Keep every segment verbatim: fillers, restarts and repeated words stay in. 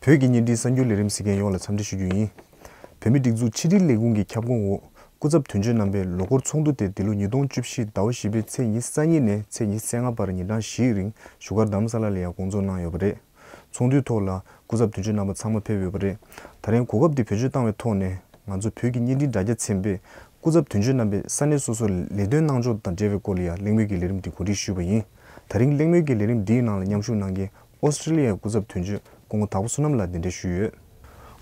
བོད་ཀྱི་བརྙན་འཕྲིན་གསར་འགྱུར་ལས་རིམ་གཟིགས་མཁན་ཡོངས་ལ་འཚམས་འདྲི་ཞུ་རྒྱུ་ཡིན། བོད་མིའི་སྒྲིག་འཛུགས་ཕྱི་དྲིལ་ལས་ཁུངས་ཀྱི་ཁྱབ་ཁོངས་འོག་སྐུ་ཚབ་དོན་གཅོད་རྣམ་པའི་ལོ་འཁོར་ཚོགས་འདུ་དེ་འདི་ལོ་ཉིས་སྟོང་བཅུ་བཞི་ཟླ་བ་བཞི་པའི་ཚེས་ཉི་ཤུ་རྩ་གཉིས་ནས་ཚེས་ཉི་ཤུ་རྩ་ལྔ་བར་ཉིན་གྲངས་བཞིའི་རིང་བཞུགས་སྒར་རྡ་རམ་ས་ལ་ལ་ཡང་སྐོང་ཚོགས་གནང་ཡོད་པ་རེད། ཚོགས་འདུའི་ཐོག་ལ་སྐུ་ཚབ་དོན་གཅོད་རྣམ་པ་ཚང་མ་ཕེབས་ཡོད་པ་རེད། ད་རིང་གོ་སྐབས་འདི་བེད་སྤྱོད་བཏང་བའི་ཐོག་ནས་ང་ཚོ་བོད་ཀྱི་བརྙན་འཕྲིན་དྲ་རྒྱ་ཚན་པས་སྐུ་ཚབ་དོན་གཅོད་རྣམ་པས་ས་གནས་སོ་སོར་ལས་དོན་གནང་ཕྱོགས་དང་འབྲེལ་བའི་སྐོར་ལ་ཡང་གླེང་མོལ་གྱི་ལས་རིམ་འདི་གོ་སྒྲིག་ཞུས་པ་ཡིན། ད་རིང་གླེང་མོལ་གྱི་ལས་རིམ་འདིའི་ནང་ལ་མཉམ་ཞུགས་གནང་མཁན་ཨོ་སི་ཀྲི་ལི་ཡའི་སྐུ་ཚབ་དོན་གཅོད་སྐུ་ངོ་དྭགས་པོ་བསོད་ནམས་ལགས་གདན་འདྲེན་ཞུས་ཡོད།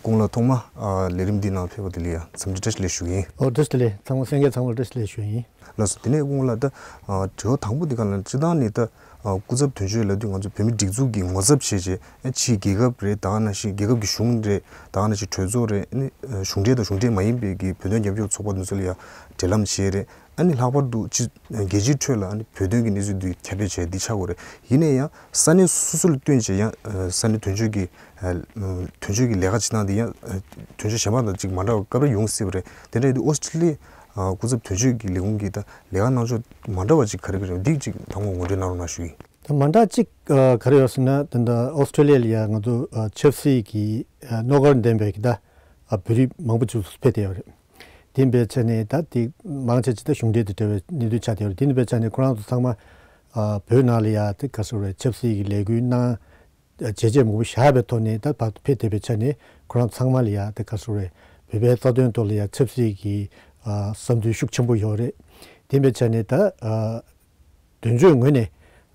སྐུ་ངོ་ལགས་ཐོག་མ་ཨ་ལས་རིམ་འདིའི་ནང་ཕེབས་པ་དེ་ལ་ཡང་འཚམས་འདྲི་བཀྲ་ཤིས་བདེ་ལེགས་ཞུ་གི་ཡིན། ཨོ་བཀྲ་ཤིས་བདེ་ལེགས། ཚང་མ་གསན་མཁན་ཚང་མར་བཀྲ་ཤིས་བདེ་ལེགས་ཞུ་ཡིན། ལགས་སོ། དེ་ནས་སྐུ་ངོ་ལགས་ད་ཨ་དྲི་བ་དང་པོ་འདི་ག་ལ་སྤྱིར་བཏང་ནས་ད་ཨ་སྐུ་ཚབ་དོན་གཅོད་ལབ་དུས་ང་ཚོ་བོད་མིའི་སྒྲིག་འཛུགས་ཀྱི་ངོ་ཚབ་བྱས་བྱས་ཨ་ཕྱིའི་རྒྱལ་ཁབ་རེད། ད་ག་ནང་བཞིན་རྒྱལ་ཁབ་ཀྱི་གཞུང་རེད། ད་ག་ནང་བཞིན་གྲོས་ཚོགས་རེད། ཨ་ནི་ཨ་གཞུང་འབྲེལ་དང་གཞུང་འབྲེལ་མ་ཡིན་པའི་གི་བོད་དོན་རྒྱབ་སྐྱོར་ཚོགས་པ་དེ་ཚོ་ལ་ཡང་འབྲེལ་ལམ་བྱས་རེད། ཨ་ནི་ལྷག་པར་དུ་ཕྱི་རྒྱལ་སྤྱིའི་ཁྲོད་ལ་ཨ་ནི་བོད་དོན་གྱི་གནས་ཚུལ་འདི་ཁྱབ་སྤེལ་བྱས་འདི་ཆགས་དགོས་རེད། ཡིན་ན་ཡང་ས་གནས་སོ་སོ་ལ་བསྟུན་བྱས་ཡང་ཨ་ས་གནས་དོན་གཅོད་ཀྱི་ཨ་དོན་གཅོད་ཀྱི་ལས་ཀ་བྱེད་སྟངས་འདི་ཡང་ཨ་དོན་གཅོད་གཞན་པ་དང་ཅིག་མ་འདྲ་བ་སྐབས་རེ་ཡོང་སྲིད་པ་རེད། དེ་འདྲ་ཡིན་དུས་ཨོ་སི་ཀྲི་ལི་ཡ་ཨ་སྐུ་ཚབ་དོན་གཅོད་ཀྱི་ལས་ཁུངས་ཀྱིས་ད་ལས་ཀ་གནང་ཕྱོགས་མ་འདྲ་བ་ཅིག་ག་རེ་ག་རེ་ཡོད་འདི་ཅིག་དང་པོ་ངོ་སྤྲོད་གནང་རོགས་གནང་ཞུ་ཡིན། ད་མ་འདྲ་གཅིག་ཨ་ག་རེ་ཡོད་ཟེར་ན། ད་ལྟ་ཨོ་སི་ཀྲི་ལི་ཡ་ལ་ཡ་ང་ཚོ་ཨ་ཆབ་སྲིད་ཀྱི་ཨ་རྣོ་དཀར་ལྡན་པའི་གི་ད་ཨ་བོད་རིགས་མང་པོ་ཅིག་ཕེབས་བསྡད་ཡོད་རེད། དེ་ཡིན་པའི་ཆ་ནས་ད་དེ་མང་ཆེ་ཅིག་ད་གཞུང་འབྲེལ་དང་འབྲེལ་བའི་གནས་ཚུལ་ཆགས་བསྡད་ཡོད་རེད། དེ་ཡིན་པའི་ཆ་ནས་ཁོ་རང་ཚོ་ཚང་མ་ཨ་བོད་ནང་ལ་ཡ་དེ་ག་རེ་ཟེར་དགོས་རེད། ཆབ་སྲིད་ཀྱི་ལས་འགུལ་གནང་བྱས་རྗེས་མང་པོ་བཞག་པའི་ཐོག་ནས་ད་བར་དུ་ཕེབས་བསྡད་པའི་ཆ་ནས་ཁོ་རང་ཚང་མ་ལ་ཡ་དེ་ག་རེ་ཟེར་དགོས་རེད། བོད་པའི་རྩ་དོན་ཐོག་ལ་ཡ་ཆབ་སྲིད་ཀྱི་ཨ་བསམ་ཚུལ་ཤུགས་ཆེན་པོ་ཡོད་རེད། དེ་ཡིན་པའི་ཆ་ནས་ད་ཨ་དོན་གཅོད་ངོས་ནས་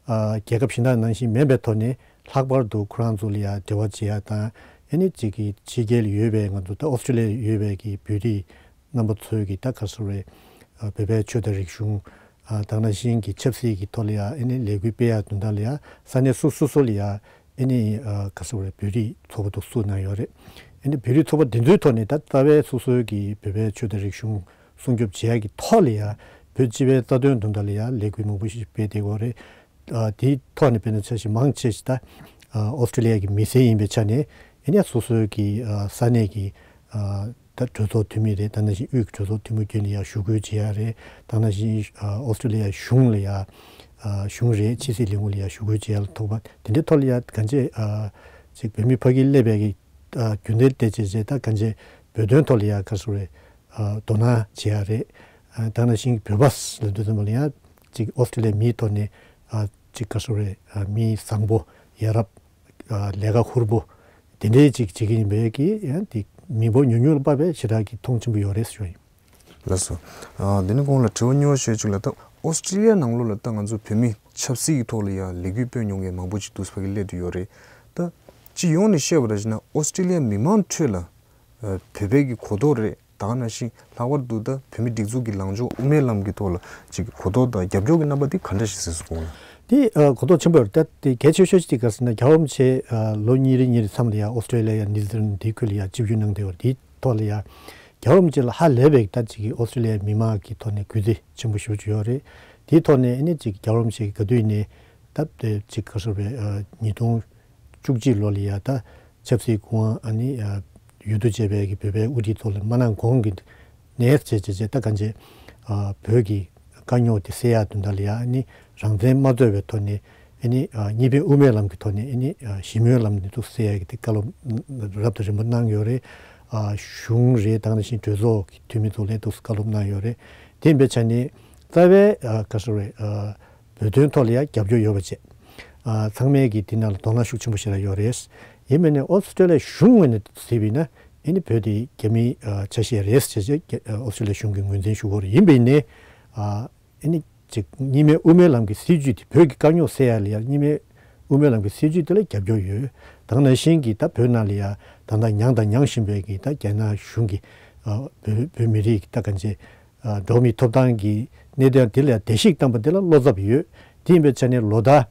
ཨ་རྒྱལ་ཁབ་གཞན་དག་ནང་བཞིན་མིན་པའི་ཐོག་ནས་ལྷག་པར་དུ་ཁོ་རང་ཚོ་ལ་ཡ་འབྲེལ་བ་བྱེད་ཡ་དང་། ཨ་ནི་གཅིག་གི་ཕྱི་རྒྱལ་ལ་ཡོད་པའི་ང་ཚོ་ད་ཨོ་སི་ཀྲི་ལི་ཡ་ལ་ཡོད་པའི་གི་བོད་རིགས་རྣམ་པ་ཚོའི་གི་ད་ག་རེ་ཟེར་དགོས་རེད། ཨ་བོད་པའི་ཆོས་དང་རིག་གཞུང་ཨ་དེ་ནང་བཞིན་གི་ཆབ་སྲིད་ཀྱི་ཐོག་ལ་ཡ་ཨ་ནི་ལས་འགུལ་སྤེལ་ཡ་དོན་དག་ལ་ཡ་ས་གནས་སོ་སོ་སོ་ལ་ཡ་ཨ་ནི་ཨ་ག་རེ་ཟེར་དགོས་རེད། བོད་རིགས་ཚོགས་པ་འདུག་བཙུགས་གནང་ཡོད་རེད། ཨ་ནི་བོད་རིགས་ཚོགས་པ་འདི་ཚོའི་ཐོག་ནས་ད་རྩ་བའི་སོ་སོའི་གི་བོད་པའི་ཆོས་དང་རིག་གཞུང་སྲུང་སྐྱོབ་བྱེད་ཡ་གི་ཐོག་ལ་ཡ་བོད་སྤྱི་པའི་རྩ་དོན་དོན་དག་ལ་ཡ་ལས་འགུལ་མང་པོ་ཞིག་སྤེལ་བསྡད་ཡོད་རེད། ཨ་དེའི་ཐོག་ནས་དཔེར་ན་ཆ་བཞག་མང་ཆེ་ཞིག་ད་ཨ་ཨོ་སི་ཀྲི་ལི་ཡ་གི་མི་སེར་ཡིན་པའི་ཆ་ནས་ཨ་ནི་སོ་སོའི་གི་ཨ་ས་གནས་ཀྱི་ཨ་ད་གྲོས་ཚོགས་འཐུས་མི་རེད། དེ་ནང་བཞིན་དབུས་ཀྱི་གྲོས་ཚོགས་འཐུས་མི་བརྒྱུད་ནས་ཡ་ཞུ་སྐུལ་བྱེད་ཡ་རེད། དེ་ནང་བཞིན་ཨ་ཨོ་སི་ཀྲི་ལི་ཡ་གཞུང་ལ་ཡ་ཨ་གཞུང་རེད། ཕྱི་སྲིད་ལས་ཁུངས་ལ་ཡ་ཞུ་སྐུལ་བྱེད་ཡ་ལ་ཐུག་པ་དེ་འདྲའི་ཐོག་ལ་ཡ་གང་ཅི་ཨ་ཅིག་བོད་མི་ཕ་གིར་སླེབས་པའི་གི་ཨ་རྒྱུན་ལྡན་དེ་བྱས་བྱས་ད་གང་ཅི་བོད་དོན་ཐོག་ལ་ཡ་ག་རེ་ཟེར་དགོས་རེད། ཨ་དོ་སྣང་བྱེད་ཡ་རེད། ཨ་དེ་ནང་བཞིན་བོད་པ་ལབ་དུས་ཙམ་པ་ལ་ཡ་ཅིག་ཨོ་སི་ཀྲི་ལི་ཡའི་མིའི་ཐོག་ནས་ཨ་ཅིག་ག་རེ་ཟེར་དགོས་རེད། ཨ་མི་བཟང་པོ་ཡ་རབས་ཨ་ལས་ཀ་ཧུར་པོ་དེ་འདྲའི་ཅིག་བྱེད་ཀྱི་ཡིན་པས་ཀྱི་ཡང་དེ་མི་འབོར་ཉུང་ཉུང་ལ་དཔག་པའི་ཞེ་དྲག་གི་མཐོང་ཆེན་པོ་ཡོད་རེད་ཞུ་ཡིན། ལགས་སོ། ཨ་འདི་ནི་གོང་ལ་དྲི་བ་གཉིས་པ་ཞུ་ཡ་གཅིག་ལ་ད་ཨོ་སི་ཀྲི་ལི་ཡ་ནང་ལོགས་ལ་ད་ང་ཚོ་བོད་མི་ཆབ་སྲིད་ཀྱི་ཐོག་ལ་ཡང་ལས་འགུལ་སྤེལ་མྱོང་མཁན་མང་པོ་ཅིག་འདུག་ཕ་གི་སླེབས་བསྡད་ཡོད་རེད། ད་སྤྱི་ཡོངས་ནས་བཤད་པ་འདྲ་ཞིག་ན་ཨོ་སི་ཀྲི་ལི་ཡ་མི་མང་ཁྲོད་ལ་ཨ་བོད་པའི་གི་གོ་རྟོགས་རེད། ད་ག་ནང་བཞིན་ལྷག་པར་དུ་ད་བོད་མི་སྒྲིག་འཛུགས་ཀྱི་ལངས་ཕྱོགས་དབུ་མའི་ལམ་གྱི་ཐོག་ལ་ཅིག་གོ་རྟོགས་དང་རྒྱབ་སྐྱོར་གྱི་རྣམ་པ་དེ་ག་འདྲ་ཞིག་གཟིགས་སོང་ལ། དེ་ཨ་གོ་རྟོགས་ཆེན་པོ་ཡོད་རེད། ད་དེ་གལ་ཆེ་ཤོས་ཅིག་ག་ཟེར་ན་རྒྱལ་བ་རིན་པོ་ཆེ་ཨ་ལོ་གཉིས་རེ་གཉིས་རེ་མཚམས་ལ་ཡ་ཨོ་སི་ཀྲི་ལི་ཡ་ཡ་ནིའུ་ཛི་ལན་དེའི་ཁུལ་ལ་ཡ་ཆིབས་བསྒྱུར་གནང་བསྡད་ཡོད་རེད། དེའི་ཐོག་ལ་ཡ་རྒྱལ་བ་རིན་པོ་ཆེ་ལ་ཧ་ལས་པའི་ད་ཅིག་ཨོ་སི་ཀྲི་ལི་ཡའི་མི་མང་གི་ཐོག་ནས་གུས་བརྩི་ཆེན་པོ་ཞེ་པོ་ཅིག་ཡོད་རེད། དེའི་ཐོག་ནས་ཨ་ནི་ཅིག་རྒྱལ་བ་རིན་པོ་ཆེ་གི་ག་དུས་ནས་ད་དེ་ཅིག་ག་ཟེར་བའི་ཨ་ཉིས་སྟོང་བཅུ་གཅིག་ལོ་ལ་ཡ་ད་ཆབ་སྲིད་སྐུ་དབང་ཨ་ནི་ཨ་ཡུལ་དུ་བྱས་པའི་གི་བོད་པའི་དབུ་ཁྲིད་ཚོ་ལ་མ་གནང་གོང་གི་ནས་བྱས་བྱས་བྱས་ད་གང་བྱས་ཨ་བོད་ཀྱི་དཀའ་རྙོག་དེ་སེལ་ཡ་དོན་དག་ལ་ཡ་ཨ་ནི་རང་བཙན་མ་རྩོད་པའི་ཐོག་ནས་ཨ་ནི་ཨ་གཉིས་ཕན་དབུ་མའི་ལམ་གྱི་ཐོག་ནས་ཨ་ནི་ཨ་ཞི་མོལ་ལམ་ནས་འདུག་སེལ་ཡ་གི་དེ་བཀའ་སློབ་རབ་དང་རིམ་པ་གནང་ཡོད་རེད། ཨ་གཞུང་རེད། ད་ག་ནང་བཞིན་གྲོས་ཚོགས་ཀྱི་འཐུས་མི་ཚོ་ལ་འདུག་བཀའ་སློབ་གནང་ཡོད་རེད། དེ་ཡིན་པའི་ཆ་ནས་རྩ་བའི་ཨ་ག་ཟེར་བའི་ཨ་བོད་དོན་ཐོག་ལ་ཡང་རྒྱབ་སྐྱོར་ཡོད་པ་བྱས། ཨ་ཚང་མས་ཀྱིས་དེ་ནང་ལ་དོ་སྣང་ཤུགས་ཆེན་པོ་ཞིག་ལ་ཡོད་རེད། ཡིན་མིན་ནས་ཨོ་སི་ཀྲི་ལི་ཡ་གཞུང་ངོས་ནས་གཟིགས་པ་ཡིན་ན་ཨ་ནི་བོད་དེ་རྒྱ་མིའི་ཨ་ཆ་ཤས་རེད་ཟེར་བྱས་ཨོ་སི་ཀྲི་ལི་ཡ་གཞུང་གིས་ངོས་འཛིན་ཞུ་གི་ཡོད་རེད། ཡིན་པ་ཡིན་ནའི་ཨ་ཨ་ནི་ཅིག་གཉིས་སྨན་དབུ་མའི་ལམ་གྱི་སྲིད་ཇུས་དེ་བོད་ཀྱི་དཀའ་རྙོག་སེལ་ཡ་ལ་ཡང་གཉིས་སྨན་དབུ་མའི་ལམ་གྱི་སྲིད་ཇུས་དེ་ལ་རྒྱབ་སྐྱོར་ཡོད། ད་ག་ནང་བཞིན་གྱི་ད་བོད་ནང་ལ་ཡང་ད་ལྟ་མྱངས་དང་མྱང་བཞིན་པའི་གི་ད་རྒྱ་ནག་གཞུང་གི་ཨ་བོད་བོད་མི་རིགས་ཀྱི་ད་གང་བྱས་ཨ་འགྲོ་བ་མིའི་ཐོབ་ཐང་གི་གནད་དོན་དེ་ལ་ཡང་བརྡལ་བཤིག་བཏང་པ་དེ་ལ་བློ་འཚབ་ཡོད། དེ་ཡིན་པའི་ཆ་ནས་ལོ་ལྟར་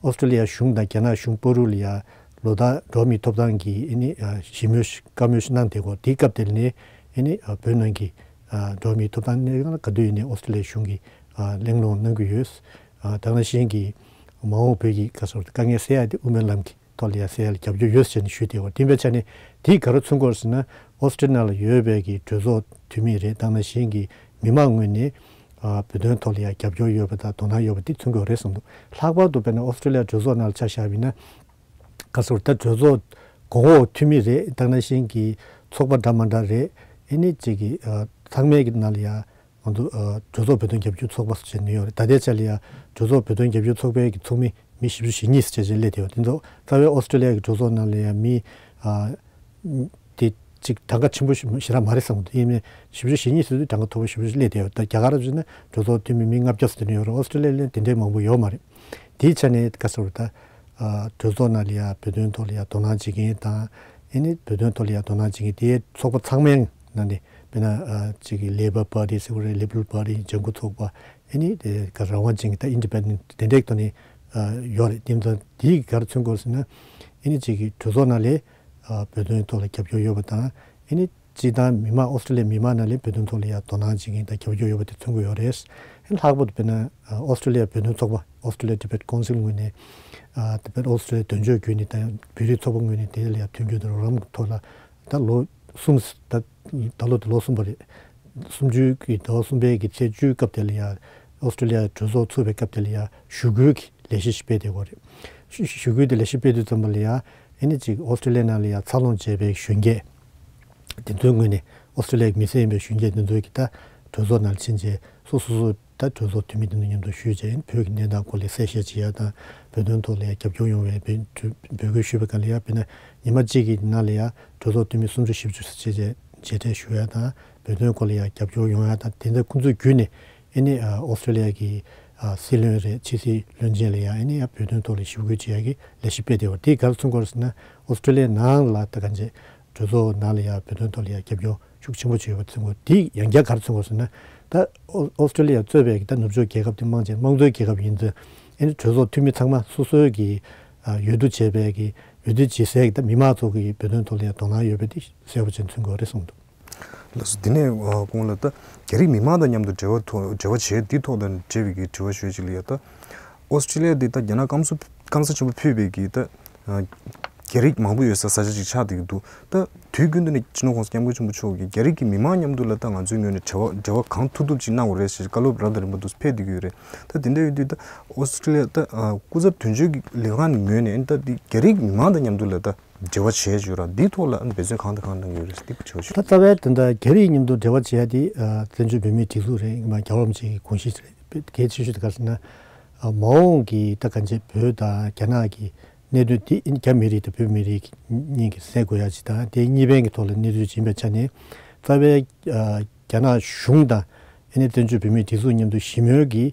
ཨོ་སི་ཀྲི་ལི་ཡ་གཞུང་དང་རྒྱ་ནག་གཞུང་བར་དུ་ལ་ཡང་ལོ་ལྟར་འགྲོ་བ་མིའི་ཐོབ་ཐང་གི་ཨ་ནི་ཨ་ཞི་མོལ་ཞིག་བཀའ་མོལ་ཞིག་གནང་བསྡད་ཀྱི་ཡོད། དེའི་སྐབས་དེ་ལ་ནི་ཨ་ནི་ཨ་བོད་ནང་གི་ཨ་འགྲོ་བ་མིའི་ཐོབ་ཐང་གནད་དོན་ལ་ག་དུས་ཡིན་ནའི་ཨོ་སི་ཀྲི་ལི་ཡ་གཞུང་གིས་ཨ་གླེང་སློང་གནང་གི་ཡོད། ཨ་ད་ག་ནང་བཞིན་གྱི་མ་འོངས་བོད་ཀྱི་ག་ཟེར་དཀའ་ངལ་སེལ་ཡ་དེ་དབུ་མའི་ལམ་གྱི་ཐོག་ལ་ཡང་སེལ་ཡ་ལ་རྒྱབ་སྐྱོར་ཡོད་ཟེར་ནས་ཞུས་ཏེ། འོ་དེ་འབད་ཆ་ནས་དེས་ག་རེ་མཚོན་གྱི་ཡོད་ཟེར་ན་ཨོ་སི་ཀྲི་ལི་ཡ་ནང་ལ་ཡོད་པའི་གི་གྲོས་ཚོགས་འཐུས་མི་རེད། ད་ག་ནང་བཞིན་གྱི་མི་མང་ངོས་ནས་ཨ་བོད་དོན་ཐོག་ལ་ཡང་རྒྱབ་སྐྱོར་ཡོད་པ་དང་དོ་སྣང་ཡོད་པ་དེ་མཚོན་གྱི་ཡོད་རེད་བསམ་འདུག་ལྷག་པར་དུ་དཔེར་ན་ཨོ་སི་ཀྲི་ལི་ཡ་གྲོས་ཚོགས་ནང་ལ་ཆ་བཞག་པ་ཡིན་ན་ག་ཟེར་ད་གྲོས་ཚོགས་ གོང་འོག་འཐུས་མི་རེད། ད་ག་ནང་བཞིན་གྱི་ཚོགས་པ་འདྲ་མ་འདྲ་རེད། ཨེ་ནི་ཅིག་གི་ཚང་མའི་གི་ནང་ལ་ཡ་ང་ཚོ་གྲོས་ཚོགས་བོད་དོན་རྒྱབ་སྐྱོར་ཚོགས་པ་ཟེར་ནས་ཡོད་རེད། ད་ལྟའི་ཆ་ལ་ཡ་གྲོས་ཚོགས་བོད་དོན་རྒྱབ་སྐྱོར་ཚོགས་པའི་གི་ཚོགས་མི་མི་བཞི་བཅུ་ཞེ་གཉིས་ཟེར་བྱས་བྱས་སླེབས་བསྡད་ཡོད། དེ་ཚོ་རྩ་བའི་ཨོ་སི་ཀྲི་ལི་ཡ་གི་གྲོས་ཚོགས་ནང་ལ་ཡ་མི་དེ་ཅིག་གྲངས་ཀ་ཆེན་པོ་ཞེ་དྲག་མ་རེད་བསམ་གི་འདུག་ཡིན་ནའི་བཞི་བཅུ་ཞེ་གཉིས་ཟེར་དུས་གྲངས་ཀ་མཐོ་པོ་ཞེ་པོ་ཞིག་སླེབས་བསྡད་ཡོད། ད་རྒྱ་གར་ཟེར་ན་གྲོས་ཚོགས་འཐུས་མི་མི་ལྔ་བརྒྱ་ཟེར་དུས་ཡོད་རེད། ཨོ་སི་ཀྲི་ལི་ཡ་ལ་དེ་འདྲའི་མང་པོ་ཡོད་མ་རེད། དེའི་ཆ་ནས་ག་ཟེར་བ་ད། གྲོས་ཚོགས་ནང་ལ་ཡ་བོད་དོན་ཐོག་ལ་ཡ་དོ་སྣང་བྱེད་མཁན་དང་། ཨེ་ནི་བོད་དོན་ཐོག་ལ་ཡ་དོ་སྣང་བྱེད་མཁན་དེའི་ཚོགས་པ་ཚང་མའི་ནང་ནས་དཔེར་ན་ཅིག་གི་Labour Party ཟེར་བ་རེད། Liberal Party ལྗང་ཁུ་ཚོགས་པ། ཨེ་ནི་དེ་ག་རང་དབང་ཅན་གྱི་ད་Independent དེ་འདྲའི་ཐོག་ནས་ཡོད་རེད། དེ་ཚོ་དེའི་ག་རེ་མཚོན་གྱི་ཡོད་ཟེར་ན། ཨེ་ནི་ཅིག་གི་གྲོས་ཚོགས་ནང་ལ་བོད་དོན་ཐོག་ལ་རྒྱབ་སྐྱོར་ཡོད་པ་དང་། ཨེ་ནི་སྤྱིར་བཏང་མི་མང་ཨོ་སི་ཀྲི་ལི་ཡའི་མི་མང་ནང་ལ་བོད་དོན་ཐོག་ལ་ཡ་དོ་སྣང་བྱེད་མཁན་དང་རྒྱབ་སྐྱོར་ཡོད་པ་དེ་མཚོན་གྱི་ཡོད་རེད། ཨེ་ལྷག་པར་དུ་དཔེར་ན་ཨོ་སི་ཀྲི་ལི་ཡ་བོད་དོན་ཚོགས་པ་Australia Tibet Council ངོས་ནས། ཨ་དེ་བོད་ཨོ་སི་ཀྲི་ལི་ཡ་དོན་གཅོད་བརྒྱུད་ནས་དང་བོད་རིགས་ཚོགས་པ་ངོས་ནས་དེ་ལ་ཡ་མཐུན་འགྱུར་དང་རོགས་རམ་གྱི་ཐོག་ལ་ད་ལོ་གསུམ། ད་ད་ལོ་དེ་ལོ་གསུམ་པ་རེད། གསུམ་བཅུའི་གི་ཟླ་བ་གསུམ་པའི་གི་ཚེས་བཅུའི་སྐབས་དེ་ལ་ཡ་ཨོ་སི་ཀྲི་ལི་ཡ་གྲོས་ཚོགས་ཚུགས་པའི་སྐབས་དེ་ལ་ཡ་ཞུ་སྐུལ་གྱི་ལས་གཞི་ཞིག་སྤེལ་བསྡད་ཡོད་རེད། ཞུ་ཞུ་སྐུལ་དེ་ལས་གཞི་སྤེལ་དུས་ཙམ་པ་ལ་ཡ་ཨེ་ནི་ཅིག་ཨོ་སི་ཀྲི་ལི་ཡ་ནང་ལ་ཡ་འཚར་ལོངས་བྱས་པའི་གཞོན་སྐྱེས་དེ་ཚོའི་ངོས་ནས་ཨོ་སི་ཀྲི་ལི་ཡའི་མི་སེར་ཡིན་པའི་གཞོན་སྐྱེས་དེ་ཚོའི་གི་ད་གྲོས་ཚོགས་ནང་ཕྱིན་བྱས་སོ་སོ་སོ་ད་གྲོས་ཚོགས་འཐུས་མི་དེ་ཚོ་མཉམ་དུ་ཞུས་བྱས་བོད་ཀྱི་གནས་སྟངས་སྐོར་ལ་གསལ་བཤད་བྱེད་ཡ་དང་། བོད་དོན་ཐོག་ལ་ཡ་རྒྱབ་སྐྱོར་ཡོང་བའི་འབོད་འབོད་སྐུལ་ཞུས་པའི་སྒང་ལ་ཡ་དཔེར་ན་ཉི་མ་གཅིག་གི་ནང་ལ་ཡ་གྲོས་ཚོགས་འཐུས་མི་སུམ་ཅུ་བཞི་བཅུ་ཙམ་བྱས་བྱས་མཇལ་འཕྲད་ཞུ་ཡ་དང་། བོད་དོན་སྐོར་ལ་ཡ་རྒྱབ་སྐྱོར་ཡོང་ཡ་དང་། དེ་འདྲ་ཁོང་ཚོའི་བརྒྱུད་ནས་ཨེ་ནི་ཨོ་སི་ཀྲི་ལི་ཡ་གི་སྲིད་བློན་རེད། ཕྱི་སྲིད་བློན་ཆེན་ལ་ཡ་ཨེ་ནི་ཡ་བོད་དོན་ཐོག་ལ་ཞུ་སྐུལ་བྱེད་ཡ་གི་ལས་གཞི་སྤེལ་བསྡད་ཡོད་པ་དེ་ག་རེ་མཚོན་གྱི་ཡོད་ཟེར་ན། ཨོ་སི་ཀྲི་ལི་ཡའི་ནང་ལ་ད་གང་བྱས་གྲོས་ཚོགས་ནང་ལ་ཡ་བོད་དོན་ཐོག་ལ་ཡ་རྒྱབ་སྐྱོར་ཤུགས་ཆེན་པོ་བྱས་ཡོད་པ་མཚོན་གྱི་ཡོད། དེ་ཡང་བསྐྱར་ག་རེ་མཚོན་གྱི་ཡོད་ཟེར་ན། ད་ཨོ་ཨོ་སི་ཀྲི་ལི་ཡ་གཙོས་པའི་གི་ད་ནུབ་ཕྱོགས་རྒྱལ་ཁབ་དེ་མང་ཆེ་དམངས་གཙོའི་རྒྱལ་ཁབ་ཡིན་ཙང་། ཨེ་ནི་གྲོས་ཚོགས་འཐུས་མི་ཚང་མ་སོ་སོའི་གི་འོས་བསྡུ་བྱས་པའི་གི་འོས་བསྡུ་བྱེད་སའི་གི་ད་མི་མང་ཚོ་གི་བོད་དོན་ཐོག་ལ་ཡ་དོ་སྣང་ཡོད་པ་དེ་གསལ་པོ་ཅིག་མཚོན་གྱི་ཡོད་རེད་གསུངས་འདུག། ལགས་སོ། དེ་ནས་ཨ་གོང་ལ་ད་རྒྱ་རིགས་མི་མང་དང་མཉམ་དུ་འབྲེལ་བ་ཐོག་འབྲེལ་བ་བྱས་དེ་ཐོག་དང་འབྲེལ་བའི་གི་དྲི་བ་ཞུ་ཡ་ཅིག་ལ་ཡ། ད་ཨོ་སི་ཀྲི་ལི་ཡ་འདི་ད་རྒྱ་ནག་སྐམ་ས་སྐམ་ས་ཆེན་པོ་ཕུད་པའི་གི་ད་ཨ་རྒྱ་རིགས་མང་པོ་ཡོད་ས་ས་ཆ་ཅིག་ཆགས་བསྡད་ཀྱི་འདུག། ད་དུས་རྒྱུན་དུ་ནས་སྤྱི་ནོར་༸གོང་ས་༸སྐྱབས་མགོན་ཆེན་པོ་མཆོག་གིས་རྒྱ་རིགས་ཀྱི་མི་མང་མཉམ་དུ་ལ་ད་ང་ཚོའི་ངོས་ནས་འབྲེལ་བ་འབྲེལ་བ་གང་ཐུབ་ཐུབ་ཅིག་གནང་དགོས་རེད་ཞེས་བཀའ་སློབ་རབ་དང་རིམ་པ་འདུག་ཕེབས་བསྡད་ཀྱི་ཡོད་རེད། ད་དེ་འདྲ་ཡོད་དུས་ད་ཨོ་སི་ཀྲི་ལི་ཡ་ད་ཨ་སྐུ་ཚབ་དོན་གཅོད་ཀྱི་ལས་ཁང་ངོས་ནས་ད་འདི་རྒྱ་རིགས་མི་མང་དང་མཉམ་དུ་ལ་ད་འབྲེལ་བ་བྱས་ཡོད་ར། འདིའི་ཐོག་ལ་འབད་བརྩོན་གང་དང་གང་གནང་ཡོད་རེད། འདི་དྲི་བ་ཞུ། ད་རྩ་བའི་དོན་དག་རྒྱ་རིགས་མཉམ་དུ་འབྲེལ་བ་བྱེད་ཡ་དེ་ཨ་བཙན་བྱོལ་བོད་མིའི་སྒྲིག་འཛུགས་རེད། ཡིན་པ་རྒྱལ་བ་རིན་པོ་ཆེ་གི་དགོངས་གཞི་རེད། གལ་ཆེ་ཤོས་དེ་ག་རེ་ཟེར་ན། ཨ་མ་འོངས་ཀྱི་ད་གང་ཅི་བོད་དང་རྒྱ་ནག་གི་གནད་དོན་དེ་རྒྱ་མི་རིགས་དང་བོད་མི་རིགས་གཉིས་ཀྱིས་སེལ་དགོས་ཡ་ཅིག་དང་། དེ་གཉིས་ཕན་གྱི་ཐོག་ལ་གནས་ཚུལ་ཅིག་ཡིན་པའི་ཆ་ནས། རྩ་བའི་ཨ་རྒྱ་ནག་གཞུང་དང་ཨ་ནི་བཙན་བྱོལ་བོད་མིའི་སྒྲིག་འཛུགས་མཉམ་དུ་ཞི་མོལ་གྱི་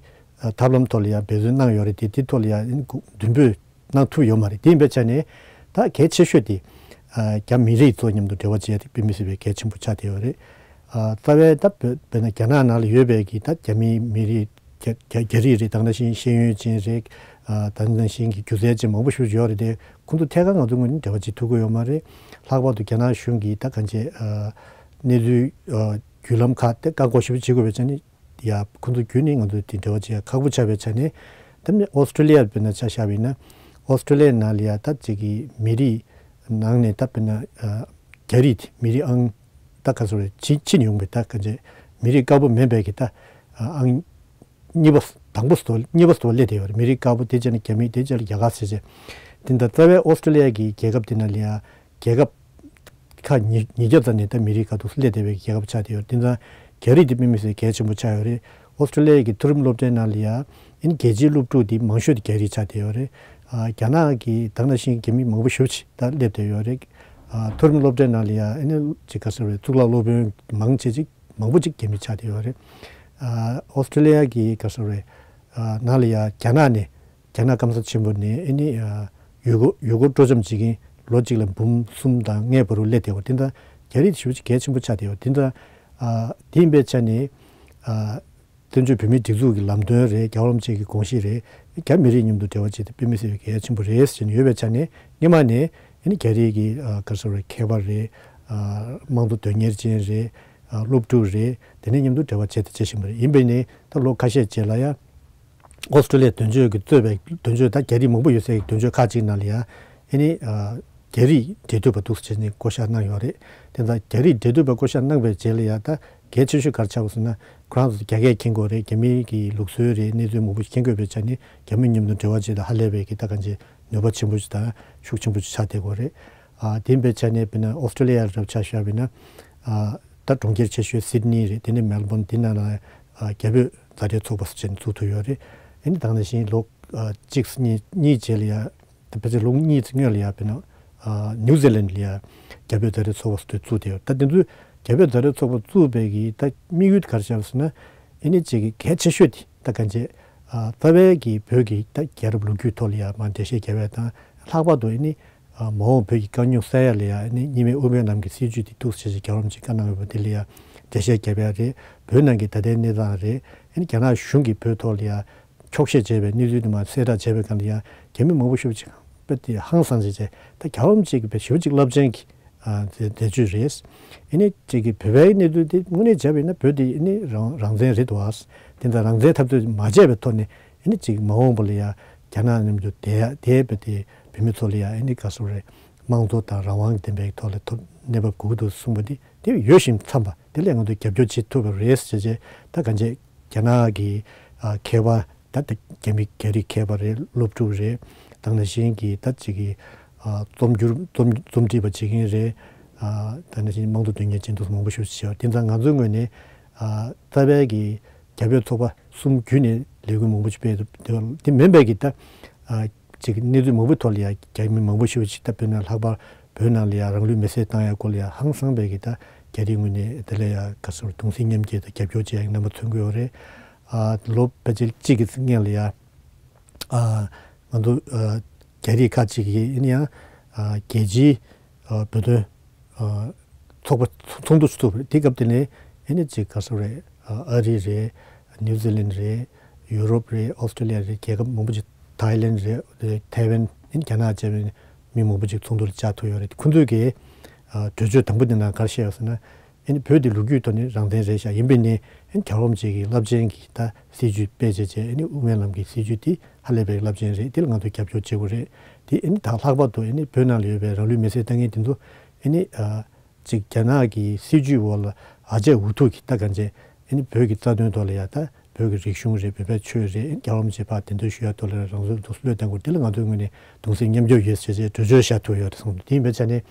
ཨ་ཐབས་ལམ་ཐོག་ལ་ཡང་འབད་བརྩོན་གནང་ཡོད་རེད་དེ། དེ་ཐོག་ལ་ཡང་མདུན་སྤོས་གནང་ཐུབ་ཡོད་མ་རེད། དེ་ཡིན་པའི་ཆ་ནས་ད་གལ་ཆེ་ཤོས་དེ་ཨ་རྒྱ་མི་རིགས་ཚོ་མཉམ་དུ་འབྲེལ་བ་བྱེད་ཡ་དེ་དཔེ་མི་སྲིད་པའི་གལ་ཆེན་པོ་ཆགས་བསྡད་ཡོད་རེད། ཨ་རྩ་བའི་ད་བོད་དཔེར་ན་རྒྱ་ནག་ནང་ལ་ཡོད་པའི་གི་ད་རྒྱ་མིའི་མི་རིགས་རྒྱ་རྒྱ་རྒྱ་རིགས་རེད། ད་ག་ནང་བཞིན་ཤེས་ཡོན་ཅན་རེད། ཨ་ད་ག་ནང་བཞིན་གྱི་སྒྱུ་རྩལ་ཅན་མང་པོ་ཞིག་ཡོད་རེད་དེ། ཁོང་ཚོ་ཐད་ཀར་ང་ཚོ་ངོས་ནས་འབྲེལ་བ་བྱེད་ཐུབ་ཀྱི་ཡོད་མ་རེད། ལྷག་པར་དུ་རྒྱ་ནག་གཞུང་གིས་ད་གང་བྱས་ཨ་གནས་ཚུལ་ཨ་བརྒྱུད་ལམ་ཁག་དེ་བཀག་འགོག་ཞེ་པོ་བྱེད་དགོས་པའི་ཆ་ནས། ཡ་ཁོང་ཚོ་བརྒྱུད་ནས་ང་ཚོས་དེ་འབྲེལ་བ་བྱེད་ཡ་ཁག་པོ་ཆགས་པའི་ཆ་ནས། ད་ནི་ཨོ་སི་ཀྲི་ལི་ཡ་དཔེར་ན་ཆ་བཞག་པ་ཡིན་ན། ཨོ་སི་ཀྲི་ལི་ཡའི་ནང་ལ་ཡ་ད་ཅིག་གི་མི་རིགས་ནང་ནས་ད་དཔེར་ན་ཨ་རྒྱ་རིགས་དེ་མི་རིགས་ཨང་ད་ག་ཚོད་རེད། ཕྱི་ཕྱི་ནས་ཡོང་པའི་ད་ག་ཚོད་མི་རིགས་དཀར་པོ་མིན་པའི་གི་ད་ཨང་གཉིས་པ་དང་པོ་སུ་གཉིས་པ་སུ་སླེབས་བསྡད་ཡོད་རེད། མི་རིགས་དཀར་པོ་དེ་རྗེས་ནས་རྒྱ་མི། དེ་རྗེས་ལ་རྒྱ་གར་ཟེར་བྱས། དེ་འདྲ་རྩ་བའི་ཨོ་སི་ཀྲི་ལི་ཡ་གི་རྒྱལ་ཁབ་དེ་ནང་ལ་ཡ་རྒྱལ་ཁབ་ཁག་ཉིས་ཉིས་བརྒྱ་ཙམ་ནས་ད་མི་རིགས་དཀར་པོ་སླེབས་བསྡད་པའི་རྒྱལ་ཁབ་ཆགས་བསྡད་ཡོད། དེ་ཚོ་རྒྱ་རིགས་དེ་དཔེ་མི་སྲིད་གལ་ཆེན་པོ་ཆགས་ཡོད་རེད། ཨོ་སི་ཀྲི་ལི་ཡ་གི་མཐོ་རིམ་སློབ་གྲྭའི་ནང་ལ་ཡ་ཨིན་རྒྱལ་སྤྱིའི་སློབ་ཕྲུག་དེ་མང་ཤོས་དེ་རྒྱ་རིགས་ཆགས་བསྡད་ཡོད་རེད། ཨ་རྒྱ་ནག་གི་ད་ག་ནང་བཞིན་རྒྱ་མི་མང་པོ་ཞེ་པོ་ཅིག་ད་སླེབས་བསྡད་ཡོད་རེད། ཨ་མཐོ་རིམ་སློབ་གྲྭའི་ནང་ལ་ཡ་ཨ་ནི་ཅིག་ག་ཟེར་བའི་གཙུག་ལག་སློབ་དཔོན་མང་ཆེ་ཅིག་མང་པོ་ཅིག་རྒྱ་མི་ཆགས་བསྡད་ཡོད་རེད། ཨ་ཨོ་སི་ཀྲི་ལི་ཡ་གི་ག་ཟེར་བའི་ཨ་ནང་ལ་ཡ་རྒྱ་ནག་ནས། རྒྱ་ནག་སྐམ་ས་ཆེན་པོ་ནས་ཨ་ནི་ཨ་ཡུལ་སྐོར་ཡུལ་སྐོར་སྤྲོ་འཆམ་བྱེད་མཁན་ལོ་གཅིག་ལ་འབུམ་གསུམ་དང་ལྔའི་བར་དུ་སླེབས་བསྡད་པ་དེ་འདྲ་རྒྱ་རིགས་ཞེ་པོ་ཅིག་གལ་ཆེན་པོ་ཆགས་བསྡད་པ་དེ་འདྲ། ཨ་དེ་ཡིན་པའི་ཆ་ནས་ཨ་བཙན་བྱོལ་བོད་མིའི་སྒྲིག་འཛུགས་ཀྱི་ལམ་སྟོན་རེད། རྒྱལ་བ་རིན་པོ་ཆེ་གི་དགོངས་གཞི་རེད། རྒྱ་མི་རིགས་མཉམ་དུ་འབྲེལ་བ་བྱེད་དེ་དཔེ་མི་སྲིད་པའི་གལ་ཆེན་པོ་རེད་ཟེར་ནས་ཡོད་པའི་ཆ་ནས། སྔོན་མ་ནས་ཨ་ནི་རྒྱ་རིགས་ཀྱི་ཨ་ག་རེ་ཟེར་རེད། མཁས་པ་རེད། ཨ་དམངས་གཙོ་དོན་གཉེར་ཅན་རེད། ཨ་སློབ་ཕྲུག་རེད། དེ་ནས་མཉམ་དུ་འབྲེལ་བ་བྱེད་དང་བྱེད་བཞིན་པ་རེད། ཡིན་པས་ནས་ད་ལོ་ཁ་ཤས་རྗེས་ལ་ཡ། ཨོ་སི་ཀྲི་ལི་ཡའི་དོན་གཅོད་ཀྱིས་གཙོས་པའི་དོན་གཅོད་ད་རྒྱ་རིགས་མང་པོ་ཡོད་སའི་དོན་གཅོད་ཁག་ཅིག་ནང་ལ་ཡ་ཨ་ནི་ཨ་རྒྱ་རིགས་འབྲེལ་མཐུད་པ་འདུག་ཟེར་ནས་བསྐོ་བཞག་གནང་ཡོད་རེད། དེ་ཚོ་རྒྱ་རིགས་འབྲེལ་མཐུད་པ་བསྐོ་བཞག་གནང་བའི་རྗེས་ལ་ཡ་ད་གལ་ཆེ་ཤོས་ག་རེ་ཆགས་པ་ཟེར་ན། ཁོ་རང་ཚོ་རྒྱ་སྐད་མཁྱེན་དགོས་རེད། རྒྱ་མིའི་གི་ལུགས་སྲོལ་རེད། གནས་ཚུལ་མང་པོ་ཞིག་མཁྱེན་དགོས་པའི་ཆ་ནས་རྒྱ་མི་མཉམ་དུ་འབྲེལ་བ་བྱེད་ཡ་ཧ་ལས་པའི་གི་ད་གང་ཅི་ནུས་པ་ཆེན་པོ་ཞིག་དང་ཤུགས་ཆེན་པོ་ཞིག་ཆགས་བསྡད་ཡོད་རེད། ཨ་དེ་འབའི་ཆ་ནས་དཔེར་ན་ཨོ་སི་ཀྲོ་ལི་ཡ་རབ་ཆ་བཞག་པ་ཡིན་ན། ཨ་ད་གྲོང་ཁྱེར་ཆེ་ཤོས་སིད་ནི་རེད། དེ་ནས་མེལ་བོན། དེ་ནང་ལ་ཨ་རྒྱ་བོད་མཛའ་འབྲེལ་ཚོགས་པ་ཟེར་བྱས་ནས་བཙུགས་ཐུབ་ཡོད་རེད། ཨ་ནི་ད་ག་ནང་བཞིན་ལོ་ཨ་གཅིག་གཉིས་གཉིས་རྗེས་ལ་ཡ། ད་ཕལ་ཆེར་ལོ་གཉིས་ཙམ་སྔོན་ལ་ཡ་དཔེར་ན་ཨ་ནིའུ་ཛི་ལན་ལ་ཡ་རྒྱ་བོད་མཛའ་འབྲེལ་ཚོགས་པ་ཟེར་དེ་བཙུགས་བསྡད་ཡོད། ད་དེ་ཚོའི་རྒྱ་བོད་མཛའ་འབྲེལ་ཚོགས་པ་བཙུགས་པའི་གི་ད་དམིགས་ཡུལ་དེ་ག་རེ་བྱས་པ་ཟེར་ན། ཨ་ནི་གཅིག་གི་གལ་ཆེ་ཤོས་དེ་ད་གང་བྱས། ཨ་རྩ་བའི་གི་བོད་ཀྱི་ད་རྒྱལ་རབས་ལོ་རྒྱུས་ཐོག་ལ་ཡ་མར་འགྲེལ་བཤད་རྒྱབ་ཡ་དང་། ལྷག་པར་དུ་ཨ་ནི་ཨ་མ་འོངས་བོད་ཀྱི་དཀའ་རྙོག་སེལ་ཡ་ལ་ཡ། ཨ་ནི་གཉིས་སྨན་དབུ་མའི་ལམ་གྱི་སྲིད་བྱུས་དེ་འདུག་སེ་བྱས་བྱས་རྒྱལ་བ་རིན་པོ་ཆེས་བཀའ་གནང་ཡོད་པ་དེ་ལ་ཡ་འགྲེལ་བཤད་རྒྱབ་ཡ་རེད། བོད་ནང་གི་ད་ལྟའི་གནས་སྟངས་རེད། ཨ་ནི་རྒྱ་ནག་གཞུང་གིས་བོད་ཐོག་ལ་ཡ་འཁྱོག་བཤད་བྱས་པའི་གནས་ཚུལ་དེ་མར་གསལ་བསྒྲགས་བྱས་པའི་སྒང་ལ་ཡ་རྒྱ་མི་མང་པོ་ཞེ་པོ་ཅིག་དཔེ་དེ་ཧང་སངས་བྱས་བྱས། ད་རྒྱལ་བ་རིན་པོ་ཆེ་གི་དཔེ་ཞེ་པོ་ཅིག་རླབས་ཆེན་གྱི་ཨ་དེ་དེ་ཚོ་རེད། ཨ་ནི་གཅིག་གི་བོད་པའི་གནས་ཚུལ་དེ་དངོས་གནས་བྱས་པ་ཡིན་ན་བོད་དེ་ཨ་ནི་རང་རང་བཙན་རེད་འདུག་ཨ། དེ་འདྲ་རང་བཙན་འཐབ་རྩོད་མ་བྱས་པའི་ཐོག་ནས། ཨ་ནི་གཅིག་མ་འོངས་པ་ལ་ཡ་རྒྱ་ནག་མཉམ་དུ་བསྡད་ཡ་དེ་བོད་དེ་བོད་མི་ཚོ་ལ་ཡ་ཨ་ནི་ག་ཟེར་རེད། དམངས་གཙོ་དང་རང་དབང་ལྡན་པའི་ཐོག་ལ་ཐོབ་གནས་བབ་དགོས་ཀྱི་འདུག་གསུངས་པ་དེ་དེ་ཡོད་བཞིན་མཚམས་པ་དེ་ལ་ང་ཚོས་རྒྱབ་སྐྱོར་བྱེད་ཐུབ་པ་རེད་ཟེར་བྱས། ད་གང་བྱས་རྒྱ་ནག་གི་ཨ་མཁས་པ། ད་ལྟ་རྒྱ་མི་རྒྱ་རིགས་མཁས་པ་རེད། སློབ་ཕྲུག་རེད། ད་ག་ནང་བཞིན་གྱི་ད་ཅིག་གི་ཨ་རྩོམ་སྒྱུར་རྩོམ་རྩོམ་སྒྲིག་པ་བྱེད་མཁན་རེད། ཨ་ད་ག་ནང་བཞིན་དམངས་གཙོ་དོན་གཉེར་ཅན་དེ་ཚོ་མང་པོ་ཞིག་བྱས་པ། དེ་ཙང་ང་ཚོའི་ངོས་ནས་ཨ་རྩ་བའི་གི་རྒྱ་བོད་ཚོགས་པ་གསུམ་བརྒྱུད་ནས་ལས་འགུལ་མང་པོ་ཞིག་སྤེལ་འདུག་དེ་མིན་པའི་གི་ད་ཨ་ཅིག་གི་གནས་ཚུལ་མང་པོའི་ཐོག་ལ་ཡ་རྒྱ་མི་མང་པོ་ཞིག་ཅིག་ད་དཔེར་ན་ལྷག་པར་བོད་ནང་ལ་ཡ་རང་ལུས་མེར་སྲེག་བཏང་ཡ་སྐོར་ལ་ཡ་ཧང་སངས་པའི་གི་ད་རྒྱ་རིགས་ངོས་ནས་དེ་ལ་ཡ་ག་ཟེར་གདུང་སེམས་མཉམ་སྐྱེད་དང་རྒྱབ་སྐྱོར་བྱེད་ཡ་གི་རྣམ་པ་མཚོན་གྱི་ཡོད་རེད། ཨ་ལོ་ཕལ་ཆེར་གཅིག་གི་སྔོན་ལ་ཡ་ཨ་ང་ཚོ་ཨ་རྒྱ་རིགས་ཁག་ཅིག་གིས་ཡིན་ཡང་ཨ་རྒྱལ་སྤྱིའི་ཨ་བོད་དོན་ཨ་ཚོགས་པ་ཚོགས་འདུ་ཞིག་བཙུགས་པ་རེད། དེ་སྐབས་དེ་ནས་ཨ་ནི་ཅིག་ག་ཟེར་རེད། ཨ་ཨ་རི་རེད། ནིའུ་ཛི་ལན་རེད། ཡུ་རོབ་རེད། ཨོ་སི་ཀྲོ་ལི་ཡ་རེད། རྒྱལ་ཁབ་མང་པོ་ཅིག་ཐའི་ལན་རེད། ཐའེ་ཝན། ཨ་ནི་རྒྱ་ནག་བཅས་པའི་མི་མང་པོ་ཅིག་ཚོགས་འདུ་ལ་བཅར་ཐུབ་ཡོད་རེད། ཁོང་ཚོས་ཀྱིས་ཨ་གྲོས་ཆོད་དང་པོ་དེ་ནང་ག་རེ་བཤད་ཡོད་ཟེར་ན། ཨ་ནི་བོད་དེ་ལོ་རྒྱུས་ཐོག་ནས་རང་བཙན་རེད་ཤག་ཡིན་པས་ནི་ཨ་ནི་རྒྱལ་བ་རིན་པོ་ཆེ་གི་རླབས་ཆེན་གྱི་ད་སྲིད་བྱུས་སྤེལ་བྱས་བྱས། ཨ་ནི་དབུ་མའི་ལམ་གྱི་སྲིད་བྱུས་དེ་ཧ་ལས་པའི་རླབས་ཆེན་རེད། དེ་ལ་ང་ཚོས་རྒྱབ་སྐྱོར་བྱེད་དགོས་རེད། དེ་ཨ་ནི་ད་ལྷག་པར་དུ་ཨ་ནི་བོད་ནང་ལ་ཡོད་པའི་རང་ལུས་མེར་སྲེག་བཏང་མཁན་དེ་ཚོ་ཨ་ནི་ཨ་ཅིག་རྒྱ་ནག་གི་སྲིད་བྱུས་འོག་ལ་ཨ་ཅག་འུ་ཐུག་གི་ད་གང་བྱས་ཨ་ནི་བོད་ཀྱི་རྩ་དོན་ཐོག་ལ་ཡ། ད་བོད་ཀྱི་རིག་གཞུང་རེད། བོད་པའི་ཆོས་རེད། རྒྱལ་བ་རིན་པོ་ཆེ་ཕར་གདན་འདྲེན་ཞུ་ཡ་ཐོག་ལ་རང་ཚོ་འདུག་བློས་བཏང་དགོས། དེ་ལ་ང་ཚོའི་ངོས་ནས་གདུང་སེམས་མཉམ་སྐྱེད་ཡོད་ཟེར་བྱས་གྲོས་ཆོད་བཞག་ཐུབ་ཡོད་རེད་གསུངས་འདུག་དེ་ཡིན་པའི་ཆ་ནས་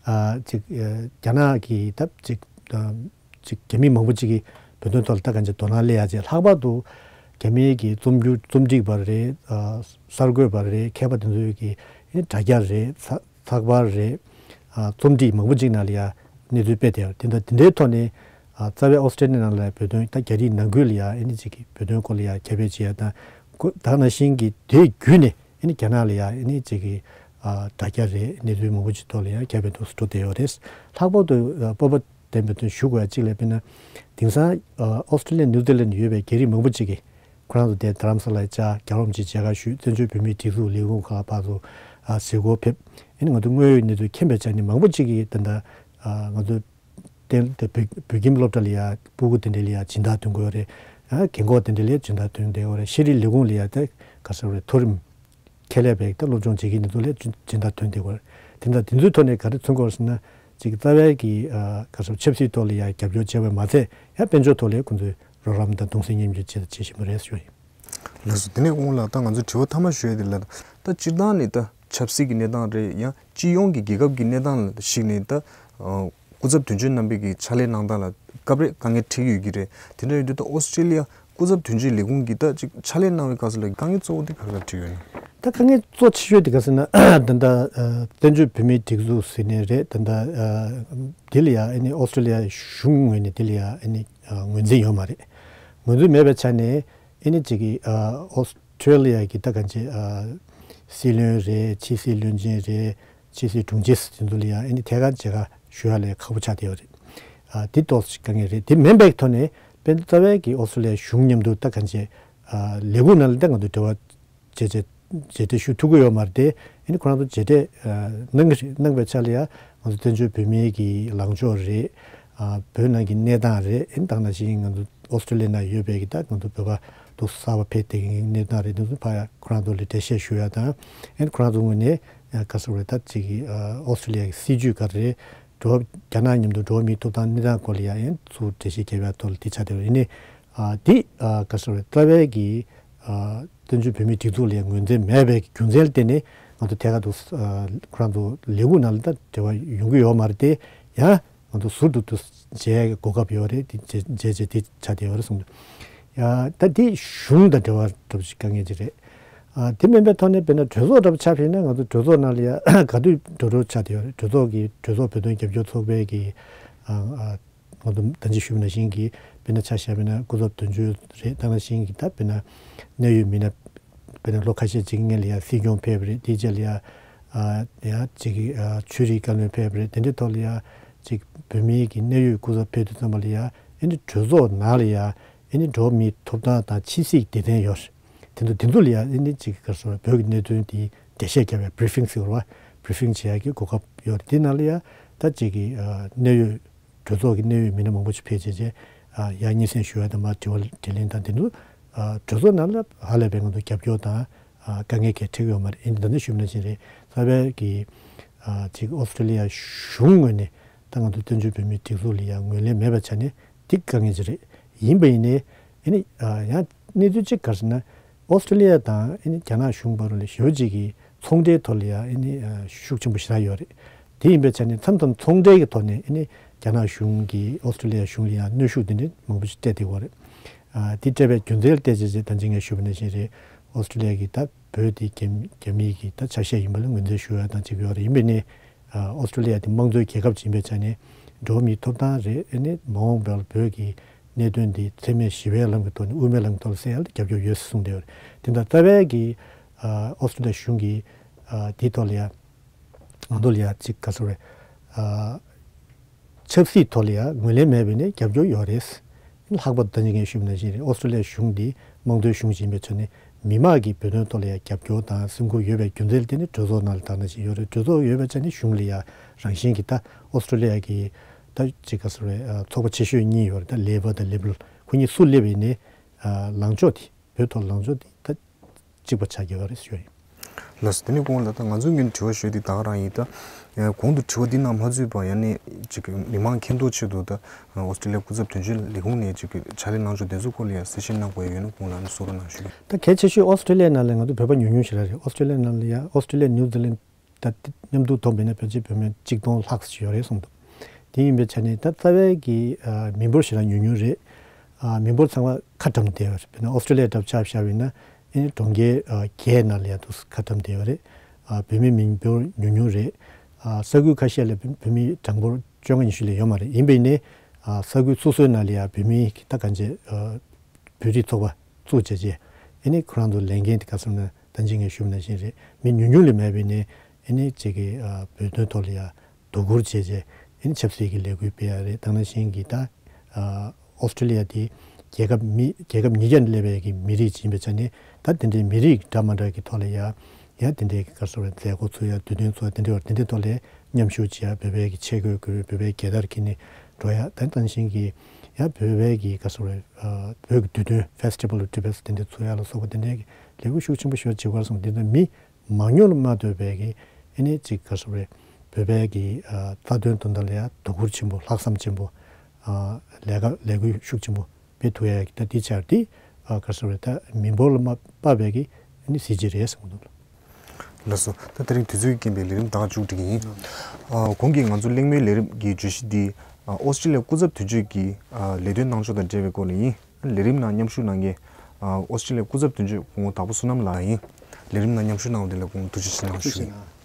ཨ་ཅིག་ཨ་རྒྱ་ནག་གི་ད་ཅིག་ཨ་ཅིག་རྒྱ་མི་མང་པོ་ཅིག་གིས་བོད་དོན་ཐོག་ལ་ད་གང་བྱས་དོ་སྣང་སླེབས་ཡ་བྱས། ལྷག་པར་དུ་རྒྱ་མིའི་གི་རྩོམ་སྒྱུར་རྩོམ་སྒྲིག་པ་རེད། ཨ་གསར་འགོད་པ་རེད། མཁས་པ་དེ་ཚོའི་གི་ཨ་ནི་དྲ་རྒྱ་རེད། ཚགས་ཚགས་པར་རེད། ཨ་རྩོམ་སྒྲིག་མང་པོ་ཅིག་ནང་ལ་ཡ་གནས་ཚུལ་སྤེལ་བསྡད་ཡོད་རེད། དེ་འདྲ་དེ་འདྲའི་ཐོག་ནས་ཨ་རྩ་བའི་ཨོ་སི་ཀྲོ་ལི་ཡ་ནང་ལ་ཡ་བོད་དོན། ད་རྒྱ་རིགས་ནང་ཁུལ་ལ་ཡ་ཨ་ནི་ཅིག་གི་བོད་དོན་སྐོར་ལ་ཡ་ཁྱབ་སྤེལ་བྱེད་ཡ་དང་། ཁོ་ད་ནང་བཞིན་གྱི་དེ་བརྒྱུད་ནས་ཨ་ནི་རྒྱ་ནག་ལ་ཡ་ཨ་ནི་ཅིག་གི་ཨ་དྲ་རྒྱ་རེད། གནས་ཚུལ་མང་པོ་ཅིག་ཐོག་ལ་ཡ་ཁྱབ་སྤེལ་འདུག་སེ་འགྲོ་བསྡད་ཡོད་རེད། ལྷག་པར་དུ་ཨ་སྤོབས་པ་ལྡན་པའི་དོན་ཞུ་དགོས་ཡ་གཅིག་ལ་དཔེར་ན། དེང་སང་ཨ་ཨོ་སི་ཀྲོ་ལི་ཡ། ནིའུ་ཛི་ལན་ཡོད་པའི་རྒྱ་རིགས་མང་པོ་ཅིག་གིས་ཁོ་རང་ཚོ་དེ་རྡ་རམ་ས་ལ་བཅར། རྒྱལ་བ་རིན་པོ་ཆེ་མཇལ་ཁ་ཞུས། བཙན་བྱོལ་བོད་མིའི་སྒྲིག་འཛུགས་ལས་ཁུངས་ཁག་ཕར་ཚུར་ཨ་གཟིགས་སྐོར་ཕེབས། ཨ་ནི་ང་ཚོ་དངོས་ཡོད་གནས་ཚུལ་མཁྱེན་པའི་ཆ་ནས་མང་པོ་ཅིག་གིས་ད་ལྟ་ཨ་ང་ཚོ་བསྟན་དེ་བོད་བོད་ཁྱིམ་སློབ་གྲྭ་ལ་ཡ་སྤུ་གུ་དེ་འདྲ་ལ་ཡ་སྦྱིན་བདག་ཐོན་གྱི་ཡོད་རེད། ཨ་རྒན་གོག་དེ་འདྲ་ལ་ཡ་སྦྱིན་བདག་ཐོན་བསྡད་ཡོད་རེད། ཤེས་རིག་ལས་ཁུངས་ལ་ཡ་ད་ག་ཟེར་རེད། མཐོ་རིམ་ཁྱད་ལས་པའི་ད་སློབ་སྦྱོང་བྱེད་མཁན་དེ་ཚོ་ལ་སྦྱིན་བདག་ཐོན་བསྡད་ཡོད་རེད། དེ་འདྲ་དེ་ཚོའི་ཐོག་ནས་ག་རེ་མཚོན་གྱི་ཡོད་རེད་ཟེར་ན། ཅིག་རྩ་བའི་གི་ཨ་ག་ཟེར་ཆབ་སྲིད་ཐོག་ལ་ཡ་རྒྱབ་སྐྱོར་བྱས་པ་མ་ཚད། ཡང་དཔལ་འབྱོར་ཐོག་ལ་ཁོང་ཚོས་རོགས་རམ་དང་གདུང་སེམས་མཉམ་སྐྱེད་བྱེད་བྱེད་བཞིན་པ་རེད་ཞུ་ཡིན། ལགས་སོ། དེ་ནས་དབང་ལགས། ད་ང་ཚོའི་དྲི་བ་མཐའ་མ་ཞུ་ཡ་དེ་ལ། ད་སྤྱིར་བཏང་ནས་ད་ཆབ་སྲིད་ཀྱི་གནས་སྟངས་རེད། ཡང་སྤྱི་ཡོངས་ཀྱི་རྒྱལ་ཁབ་ཀྱི་གནས་སྟངས་ལ་གཞིགས་ནས་ད་ཨ་སྐུ་ཚབ་དོན་གཅོད་རྣམ་པའི་གི་ཕྱག་ལས་གནང་སྟངས་ལ་སྐབས་རེ་དཀའ་ངལ་འཕྲད་ཀྱི་ཡོད་ཀྱི་རེད། དེ་འདྲ་ཡོད་དུས་ད་ཨོ་སི་ཀྲི་ལི་ཡ་སྐུ་ཚབ་དོན་གཅོད་ལས་ཁུངས་ཀྱིས་ད་ཅིག་ཕྱག་ལས་གནང་བའི་སྐབས་སུ་ལ་དཀའ་ངལ་གཙོ་བོ་དེ་ག་རེ་ག་རེ་འཕྲད་ཡོད་ན། ད་དཀའ་ངལ་གཙོ་ཆེ་ཤོས་དེ་ག་ཟེར་ན། ད་ལྟ་ཨ་བཙན་བྱོལ་བོད་མིའི་སྒྲིག་འཛུགས་ཟེར་ནའི་རེད། ད་ལྟ་ཨ་དེ་ལ་ཡ་ཨ་ནི་ཨོ་སི་ཀྲི་ལི་ཡ་གཞུང་ངོས་ནས་དེ་ལ་ཡ་ཨ་ནི་ཨ་ངོས་འཛིན་ཡོད་མ་རེད། ངོས་འཛིན་མེད་པའི་ཆ་ནས་ཨ་ནི་ཅིག་གི་ཨ་ཨོ་སི་ཀྲི་ལི་ཡ་གི་ད་གང་ཅི་ཨ་སྲིད་བློན་རེད། ཕྱི་སྲིད་བློན་ཆེན་རེད། ཕྱི་སྲིད་དྲུང་ཆེ་དེ་ཚོ་ལ་ཡ་ཨ་ནི་ཐད་ཀར་མཇལ་ཁ་ཞུ་ཡ་ལས་ཁག་པོ་ཆགས་བསྡད་ཡོད་རེད། ཨ་དེ་ཏོག་ཙམ་དཀའ་ངལ་རེད། དེ་མིན་པའི་ཐོག་ནས་དཔེ་རྩ་བའི་གི་ཨོ་སི་ཀྲི་ལི་ཡ་གཞུང་མཉམ་དུ་ད་གང་ཅི་ཨ་ལས་ཁུངས་ནང་ལ་ད་ང་ཚོ་འབྲེལ་བ་མཇལ་མཇལ་མཇལ་འཕྲད་ཞུ་ཐུབ་ཀྱི་ཡོད་མ་རེད་དེ། ཨ་ནི་ཁོ་རང་ཚོ་མཇལ་འཕྲད་ཨ་གནང་གི་རེད། གནང་བའི་ཆ་ལ་ཡ་ང་ཚོ་བཙན་བྱོལ་བོད་མིའི་གི་ལངས་ཕྱོགས་རེད། ཨ་བོད་ནང་གི་གནས་སྟངས་རེད། ཨ་ནི་ད་ག་ནང་བཞིན་ང་ཚོ་ཨོ་སི་ཀྲི་ལི་ཡ་ནང་ཡོད་པའི་གི་ད་ང་ཚོ་བོད་པ་འདུག་གསར་པ་ཕེབས་བསྡད་མཁན་གནས་སྟངས་རེད། དེ་ཚོ་ཕར་ཡ་ཁོ་རང་ཚོ་ལ་འགྲེལ་བཤད་ཞུ་ཡ་དང་། ཨ་ནི་ཁོ་རང་ཚོ་ངོས་ནས་ཨ་ག་ཟེར་རེད། ད་ཅིག་གི་ཨ་ཨོ་སི་ཀྲི་ལི་ཡ་གི་སྲིད་བྱུས་ག་རེ་རེད། འགྲོ་བ་རྒྱ་ནག་མཉམ་དུ་འགྲོ་བ་མིའི་ཐོབ་ཐང་གནས་སྟངས་སྐོར་ལ་ཡ་ཨ་ནི་ཚུར་འགྲེལ་བཤད་རྒྱབ་ཡ་ཐོག་ལ་དེ་ཆགས་བསྡད་པ་ཡིན་ནའི། ཨ་དེ་ཨ་ག་ཟེར་རེད། རྩ་བའི་གི་ཨ་བཙན་བྱོལ་བོད་མིའི་སྒྲིག་འཛུགས་ལ་ཡ་ངོས་འཛིན་མེད་པའི་རྒྱུ་མཚན་ལ་བརྟེན་ནས་ ང་ཚོ་ཐད་ཀར་དུ་ཨ་ཁོ་རང་ཚོ་ལས་ཁུངས་ནང་ལ་ད་འབྲེལ་བ་ཡོང་གི་ཡོད་མ་རེད་དེ། ཡང་ང་ཚོ་ཟུར་དུ་དུ་མཇལ་གོ་སྐབས་ཡོད་རེད། དེ་མཇལ་མཇལ་བྱས་དེ་ཆགས་བསྡད་ཡོད་རེད་གསུངས་འདུག། ཡ་ད་དེ་གཞུང་དང་འབྲེལ་བ་འདྲ་པོ་ཞིག་དཀའ་ངལ་ཅིག་རེད། ཨ་དེ་མིན་པའི་ཐོག་ནས་དཔེར་ན་གྲོས་ཚོགས་འདྲ་པོ་ཆགས་པ་ཡིན་ན་ང་ཚོ་གྲོས་ཚོགས་ནང་ལ་ཡ་ག་དུས་འགྲོ་འགྲོ་ཆགས་བསྡད་ཡོད་རེད། གྲོས་ཚོགས་ཀྱི་གྲོས་ཚོགས་བོད་དོན་རྒྱབ་སྐྱོར་ཚོགས་པའི་གི་ཨ་ཨ་ང་ཚོ་ད་ཅི་ཞུས་པ་ནང་བཞིན་གྱི་དཔེར་ན་ཆ་བཞག་པ་ཡིན་ན་སྐུ་ཚབ་དོན་གཅོད་རེད། ད་ནང་བཞིན་གྱི་ད་དཔེར་ན་གནད་ཡོད་མི་སྣ་དཔེར་ན་ལོ་ཁ་ཤས་ཅིག་སྔོན་ལ་ཡ་སྲིད་སྐྱོང་ཕེབས་པ་རེད། དེའི་རྗེས་ལ་ཡ་ཨ་ཡ་ཅིག་གི་ཨ་ཆོས་རིག་བཀའ་བློན་ཕེབས་པ་རེད། དེ་འདྲའི་ཐོག་ལ་ཡ་ཅིག་བོད་མིའི་གི་གནད་ཡོད་སྐུ་ཚབ་ཕེབས་དུས་ཙམ་པ་ལ་ཡ་ཨེ་ནི་གྲོས་ཚོགས་ནང་ལ་ཡ་ཨེ་ནི་འགྲོ་བ་མིའི་ཐོབ་ཐང་དང་ཕྱི་སྲིད་སྡེ་ཚན་ཡོད་རེད། དེ་ཚོ་དེ་ཚོ་ལ་ཡ་ཨེ་ནི་ཅིག་ག་རེ་ཟེར་བོད་ཀྱི་གནད་དོན་དེ་འགྲེལ་བཤད་བརྒྱབ་པའི་བྷི་རི་ཕིང་ཟེར་བ་བྷི་རི་ཕིང་བྱེད་ཡ་གི་གོ་སྐབས་ཡོད་རེད། དེ་ནང་ལ་ཡ་ད་ཅིག་གི་ཨ་གནད་ཡོད་གྲོས་ཚོགས་ཀྱི་གནད་ཡོད་མི་སྣ་མང་པོ་ཞིག་ཕེབས་བྱས་རྗེས་ཨ་ཡ་སྙན་སེང་ཞུ་ཡ་དང་མར་དྲི་བ་དྲིས་ལན་དང་དེ་ཚོ་ཨ་གྲོས་ཚོགས་ནང་ལ་ཧ་ལས་པའི་ང་ཚོ་རྒྱབ་སྐྱོར་དང་ཨ་དཀའ་ངལ་གང་ཡང་འཕྲད་ཀྱི་ཡོད་མ་རེད། ཡིན་ད་ནི་ཞུས་པ་ནང་བཞིན་རེད། རྩ་བའི་གི་ཨ་ཅིག་ཨོ་སི་ཀྲི་ལི་ཡ་གཞུང་ངོས་ནས་ད་ང་ཚོ་བཙན་བྱོལ་བོད་མིའི་སྒྲིག་འཛུགས་ལ་ཡ་ངོས་ལེན་མེད་པའི་ཆ་ནས་འདི་དཀའ་ངལ་ཅིག་རེད། ཡིན་པ་ཡིན་ནའི་ཨ་ནི་ཨ་ཡང་གནས་ཚུལ་གཅིག་ག་རེ་ཟེར་ན་ཨོ་སི་ཀྲི་ལི་ཡ་དང་ཨ་ནི་རྒྱ་ནག་གཞུང་བར་ལ་ཞེ་པོ་ཅིག་གི་ཚོང་འབྲེལ་ཐོག་ལ་ཡ་ཨ་ནི་ཨ་ཤུགས་ཆེན་པོ་ཞེ་དྲག་ཡོད་རེད། དེ་ཡིན་པའི་ཆ་ནས་མཚམས་མཚམས་ཚོང་འབྲེལ་གྱི་ཐོག་ནས་ཨ་ནི་རྒྱ་ནག་གཞུང་གིས་ཨོ་སི་ཀྲི་ལི་ཡ་གཞུང་ལ་ཡ་གནོན་ཤུགས་དེ་འདྲ་མང་པོ་ཞིག་སྤྲད་བསྡད་ཡོད་རེད། ཨ་དེ་སྤྲད་པའི་རྒྱུ་མཚན་ལ་བལྟས་བྱས་བྱས་ད་ཅི་ངས་ཞུས་པ་ནང་བཞིན་རེད། ཨོ་སི་ཀྲི་ལི་ཡ་གི་ད་བོད་དེ་རྒྱ་རྒྱ་མིའི་གི་ད་ཆ་ཤས་ཡིན་པ་ལ་ངོས་འཛིན་ཞུ་ཡ་དང་གཅིག་ཡོད་རེད། ཡིན་པས་ནི་ཨ་ཨོ་སི་ཀྲི་ལི་ཡ་དེ་དམངས་གཙོའི་རྒྱལ་ཁབ་ཅིག་ཡིན་པའི་ཆ་ནས་འགྲོ་བ་མིའི་ཐོབ་ཐང་རེད། ཨ་ནི་མ་འོངས་པར་བོད་ཀྱི་གནད་དོན་འདི་འཚེ་མེད་ཞི་བའི་ལམ་གྱི་ཐོག་ནས་དབུ་མའི་ལམ་གྱི་ཐོག་ལ་སེལ་ཡ་ལ་རྒྱབ་སྐྱོར་ཡོད་ཟེར་གསུངས་བསྡད་ཡོད་རེད། དེ་འདྲ་རྩ་བའི་གི་ཨ་ཨོ་སི་ཀྲི་ལི་ཡ་གཞུང་གིས་ཨ་དེའི་ཐོག་ལ་ཡ་ང་ཚོ་ལ་ཡ་གཅིག་ག་ཟེར་རེད། ཨ་ཆབ་སྲིད་ཐོག་ལ་ཡང་ངོས་ལེན་མེད་པས་ནི་རྒྱབ་སྐྱོར་ཡོད་རེད། ལྷག་པར་དུ་ད་ནི་ངས་ཞུས་པ་ནང་བཞིན་རེད། ཨོ་སི་ཀྲི་ལི་ཡ་གཞུང་འདི་དམངས་གཙོའི་གཞུང་ཞིག་ཡིན་པའི་ཆ་ནས་མི་མང་གི་བོད་དོན་ཐོག་ལ་ཡང་རྒྱབ་སྐྱོར་དང་སེམས་ཁུར་ཡོད་པའི་རྒྱུ་མཚན་དེ་ནི་གྲོས་ཚོགས་ནང་ལ་དག་ན་ཞིག་ཡོད་རེད། གྲོས་ཚོགས་ཡོད་པའི་ཆ་ནས་གཞུང་ལ་ཡང་རང་བཞིན་གྱི་ད་ཨོ་སི་ཀྲི་ལི་ཡ་གི་ད་ཅིག་ག་ཟེར་བའི་ཚོགས་པ་ཆེ་ཤོས་གཉིས་ཡོད་རེད། ད་ལེ་བྷར་དང་ལི་བྷ་རལ། ཁོ་གཉིས་སུ་སླེབས་པ་ཡིན་ནའི་ལངས་ཕྱོགས་དེ་བོད་ཐོག་ལངས་ཕྱོགས་དེ་ད་གཅིག་པ་ཆགས་ཀྱི་ཡོད་རེད་ཞུ་ཡ་ཡིན། ལགས་སོ། དེ་ནས་གོང་ལ་ད་ང་ཚོའི་ངོས་ནས་དྲི་བ་ཞུ་ཡ་དེ་ད་ག་རང་ཡིན། ད་ཨ་གོང་དུ་དྲི་བ་འདི་ནང་མ་ཚུད་པར་ཡང་ནས་ཅིག་མི་མང་མཁྱེན་རྟོགས་ཆེད་དུ་ད་ཨོ་སི་ཀྲི་ལི་ཡ་སྐུ་ཚབ་དོན་གཅོད་ལས་ཁུངས་ནས་ཅིག་ཕྱག་ལས་གནང་ཕྱོགས་དེ་ཚོའི་སྐོར་ལ་ཡང་གསལ་བཤད་གནང་དགོས་ཡ་ཡོད་ན་གོང་ལ་ཨ་ནི་གསུང་རོགས་གནང་ཞུ་ཡ་ཡིན། ད་གལ་ཆེ་ཤོས་ཨོ་སི་ཀྲི་ལི་ཡ་ནང་ལ་ང་ཚོ་བོད་པ་ཉུང་ཉུང་ཞིག་རང་རེད། ཨོ་སི་ཀྲི་ལི་ཡ་ནང་ལ་ཡ་ཨོ་སི་ཀྲི་ལི་ཡ་ནིའུ་ཛི་ལན་ད་མཉམ་དུ་བསྡོམས་པས་ན་ཕལ་ཆེར་བོད་མི་གཅིག་སྟོང་ལྷག་ཙམ་ཡོད་རེད་གསུངས་འདུག། དེ་ཡིན་པའི་ཆ་ནས་ད་རྩ་བའི་གི་ཨ་མི་འབོར་ཞེ་དྲག་ཉུང་ཉུང་རེད། ཨ་མི་འབོར་ཚང་མ་ཁ་བཀྲམ་བསྡད་ཡོད་རེད། དཔེར་ན་ཨོ་སི་ཀྲི་ལི་ཡ་འདྲ་པོ་ཆ་བཞག་པ་ཡིན་ན་ཨ་ནི་གྲོང་ཁྱེར་ཨ་བརྒྱད་ནང་ལ་ཡ་འདུག་ཁ་བཀྲམ་བསྡད་ཡོད་རེད། ཨ་བོད་མི་མི་འབོར་ཉུང་ཉུང་རེད། ཨ་ས་ཁུལ་ཁ་ཤས་ལ་བོད་བོད་མི་གྲངས་འབོར་བཅོ་ལྔ་ཉི་ཤུ་ལས་ཡོད་མ་རེད། ཡིན་པས་ནི་ཨ་ས་ཁུལ་སོ་སོའི་ནང་ལ་ཡ་བོད་མི་གི་ད་གང་ཅི་ཨ་བོད་རིགས་ཚོགས་པ་བཙུགས་བྱས་རྗེས་ཨ་ནི་ཁོ་རང་ཚོ་ལས་འགན་དེ་ག་ཟེར་ན། ད་ཅི་ངས་ཞུས་པ་ནང་བཞིན་རེད། མི་ཉུང་ཉུང་ལས་མེད་པས་ནི་ཨ་ནི་ཅིག་གི་ཨ་བོད་དོན་ཐོག་ལ་ཡ་དོ་ཁུར་བྱས་རྗེས་ཨ་ནི་ཆབ་སྲིད་ཀྱི་ལས་འགུལ་སྤེལ་ཡ་རེད། ད་ནང་བཞིན་གྱི་ད་ཨ་ཨོ་སི་ཀྲི་ལི་ཡ་དེ་རྒྱལ་ཁབ་མི་རྒྱལ་ཁབ་ཉིས་བརྒྱ་ནས་སླེབས་པའི་གི་མི་རིགས་ཅིག་ཡིན་པའི་ཆ་ནས་ད་དེ་འདྲའི་མི་རིགས་འདྲ་མ་འདྲ་གི་ཐོག་ལ་ཡ་ཡ་དེ་འདྲའི་གི་ག་རེ་ཟེར་བའི་མཛད་སྒོ་ཚུགས་ཡ་དུས་སྟོན་ཚུགས་ཡ་དེ་འདྲའི་བར་དེ་འདྲའི་ཐོག་ལ་མཉམ་ཞུགས་བྱེད་ཡ་བོད་པའི་གི་ཆས་གོས་གོན་བོད་པའི་རྒྱལ་དར་འཁྱེར་ནས་འགྲོ་ཡ། ད་ནང་བཞིན་གྱི་ཡ་བོད་པའི་གི་ག་རེ་ཟེར་བའི་ཨ་བོད་ཀྱི་དུས་སྟོན་Festival of Tibet་དེ་འདྲ་ཚུགས་ཡ་ལ་སོགས་པ་དེ་འདྲའི་གི་ལས་འགུལ་ཤུགས་ཆེན་པོ་ཞིག་བྱེད་དགོས་སོང་། དེ་ཚོ་མི་མང་ཉུང་ལ་མ་ལྟོས་པའི་གི་ཨ་ནི་ཅིག་ག་རེ་ཟེར་བའི་བོད་པའི་གི་ཨ་རྩ་དོན་དོན་དག་ལ་ཡ་དོ་ཁུར་ཆེན་པོ་ལྷག་བསམ་ཆེན་པོ་ཨ་ལས་ཀ་ལས་འགུལ་ཤུགས་ཆེན་པོ་སྤེལ་ཐུབ་ཡ་གི་ད་དེ་ཆར་དེ་ཨ་ག་རེ་ཟེར་བའི་ད་མི་འབོར་ལ་མ་དཔག་པའི་གི་ཨ་ནི་གཟི་བརྗིད་རེད་བསམ་གྱི་འདུག། ལགས་སོ། ད་དེ་རིང་དུས་ཚོད་ཀྱིས་རྐྱེན་པས་ལས་རིམ་ད་ག་མཇུག་སྒྲིལ་གྱི་ཡིན། ཨ་གོང་གི་ང་ཚོ་གླེང་མོལ་ལས་རིམ་གྱི་བརྗོད་གཞི་འདི་ཨ་ཨོ་སི་ཀྲི་ལི་ཡ་སྐུ་ཚབ་དོན་གཅོད་ཀྱི་ཨ་ལས་དོན་གནང་ཕྱོགས་དང་འབྲེལ་བའི་སྐོར་ལ་ཡིན། ལས་རིམ་ནང་མཉམ་ཞུགས་གནང་མཁན་ཨ་ཨོ་སི་ཀྲི་ལི་ཡ་སྐུ་ཚབ་དོན་གཅོད་སྐུ་ངོ་དྭགས་པོ་བསོད་ནམས་ལགས་ཡིན། ལས་རིམ་ནང་མཉམ་ཞུགས་གནང་བ་དེ་ལ་སྐུ་ངོ་ཐུགས་རྗེ་ཆེ་གནང་ཞུ།